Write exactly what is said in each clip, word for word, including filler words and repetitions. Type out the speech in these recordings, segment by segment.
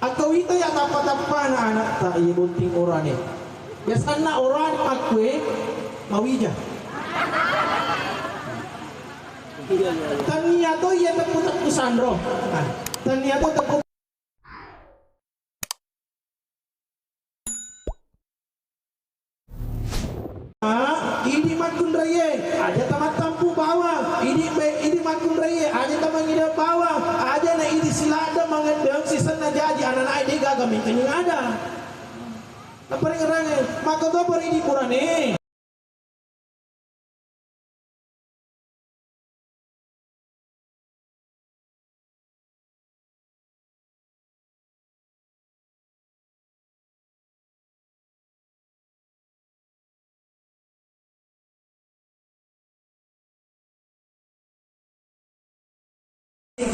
Akko wita ya tappa-tappana anatta iya botting orane. Biasanna orane makkue mawija. Tania to iya teppu-teppu sanro. Nah, tania to teppu Ah, idi makkunraie, aja tamattampu bawang. Idi be, idi makkunraie, aja tamangida bawang. Aja na idi siladda mangeddeng sisenna jaji ananae de gaga mengkenying ada. Naparengerange, maka to idi purane.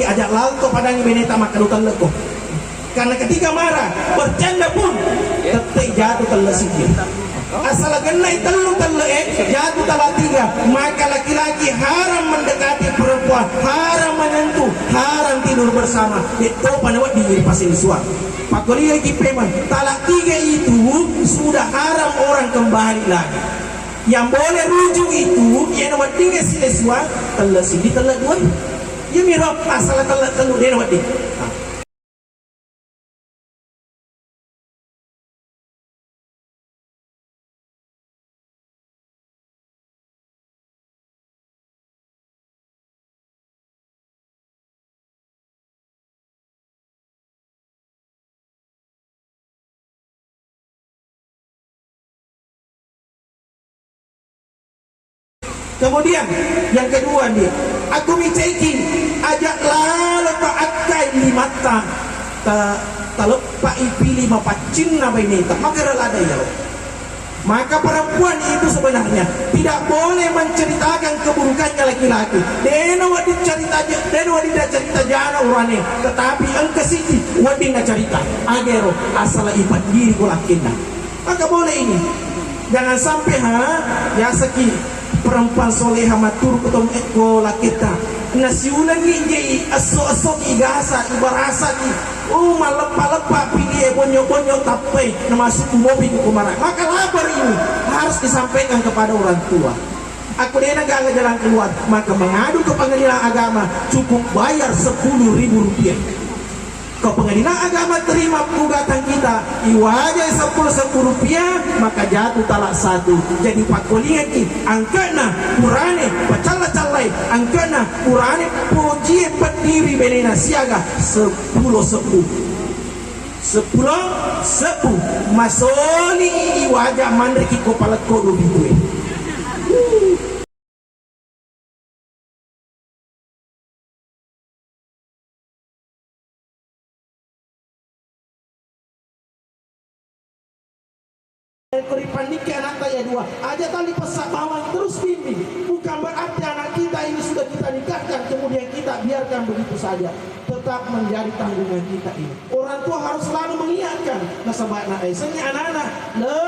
Aja lalto padangi beneta makkadu telleko. Karena ketika marah, bercanda pun, tetap jatuh telle sijil. Asal gennai tellu telle e, jatuh tala tiga, maka laki-laki haram mendekati perempuan, haram menyentuh, haram tidur bersama. Detto pada wedding ri paselsuang. Pakkoliaki pemeng, talak tiga itu sudah haram orang kembali lagi. Yang boleh rujuk itu, iya na wedding silessuang, telle siji, telle dua. Iya miro asal telle tellu, de na wedding. Nah. Kemudian yang kedua nih, aku micaiki aja lalo ta akkai limatta ta, taleppai pili mapaccinna baineta, maka rela ada ya. Maka perempuan itu sebenarnya tidak boleh menceritakan keburukannya laki-laki. Dena wedding cerita, dena wedding cerita jana urane, tetapi engka siji wedding na cerita. Agero asal ipaddiri ko lakkenna. Maka boleh ini. Jangan sampai ha, biasaki perempuan soleha maturu ko tom-, ko lakketta. Nasiulenni je i esso-esso ki gasa, ibarasaki. Oh, maleppa-leppa pili e bonyo-bonyo tappai, namasuk mopi ko mara. Maka lapor ini harus disampaikan kepada orang tua. Aku dena gaga jalan keluar, maka mengadu ke pengadilan agama, cukup bayar sepuluh ribu rupiah. Ko pengadilan agama terima gugatan kita, iwajai sepuluh ribu rupiah, maka jatuh talak satu. Jadi pakkolingaki, angkena urane pacalla-callai, angkena urane pojie peddiri benena siaga sepuluh sebbu. Sepuluh sebbu masoli iwaja manreki ko palekko dua minggu. Ko ripannikke anakta ya dua, aja tali pessa bawang terus bimbing. Bukan berarti anak kita ini sudah kita nikahkan kemudian kita biarkan begitu saja. Tetap menjadi tanggungan kita ini. Orang tua harus selalu mengingatkan. Nasaba na esengnge anak-anak, le